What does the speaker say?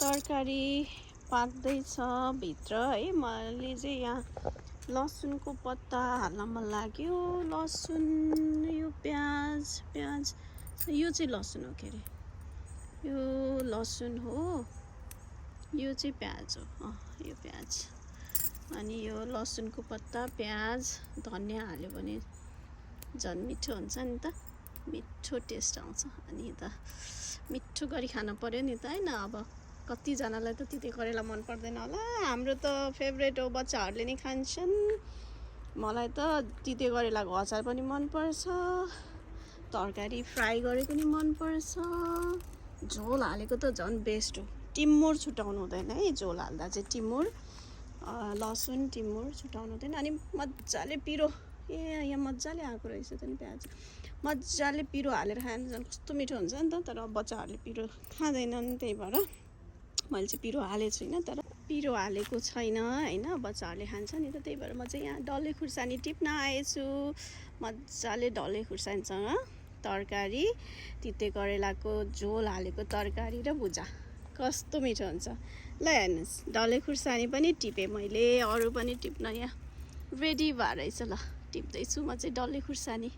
तरकारी पाक्दैछ भित्र है। मैले चाहिँ यहाँ लसुनको पत्ता हाल्न मन लाग्यो। लसुन, यो प्याज यो चाहिँ लसुन हो के अरे, यो लसुन हो, यो चाहिँ प्याज हो। यो प्याज अनि यो लसुनको पत्ता, प्याज, धनियाँ हाल्यो भने झन् मिठो हुन्छ नि त, मिठो टेस्ट आउँछ। अनि त मिठो गरी खान पर्यो नि त हैन। अब कतिजनालाई त तिते करेला मन पर्दैन होला, हाम्रो त फेभरेट हो, बच्चाहरूले नि खान्छन्। मलाई त तिते करेलाको अचार पनि मनपर्छ, तरकारी फ्राई गरेको नि मनपर्छ, झोल हालेको त झन् बेस्ट हो। टिमुर छुटाउनु हुँदैन है, झोल हाल्दा चाहिँ टिमुर, लसुन टिमुर छुटाउनु हुँदैन। अनि मजाले पिरो, यहाँ मजाले आएको रहेछ त नि प्याज, मजाले पिरो हालेर खानु झन् कस्तो मिठो हुन्छ नि त। तर बच्चाहरूले पिरो खाँदैनन्, त्यही भएर मैले चाहिँ पिरो हालेको छुइनँ। तर पिरो हालेको छैन हैन, बच्चाहरूले खान्छ नि त, त्यही भएर म चाहिँ यहाँ डल्ले खुर्सानी टिप्न आएछु। मजाले डल्ले खुर्सानीसँग तरकारी, तिते करेलाको झोल हालेको तरकारी र भुजा कस्तो मिठो हुन्छ। ल हेर्नुहोस्, डल्ले खुर्सानी पनि टिपेँ मैले, अरू पनि टिप्न यहाँ रेडी भएर रहेछ। ल टिप्दैछु म चाहिँ डल्ले खुर्सानी।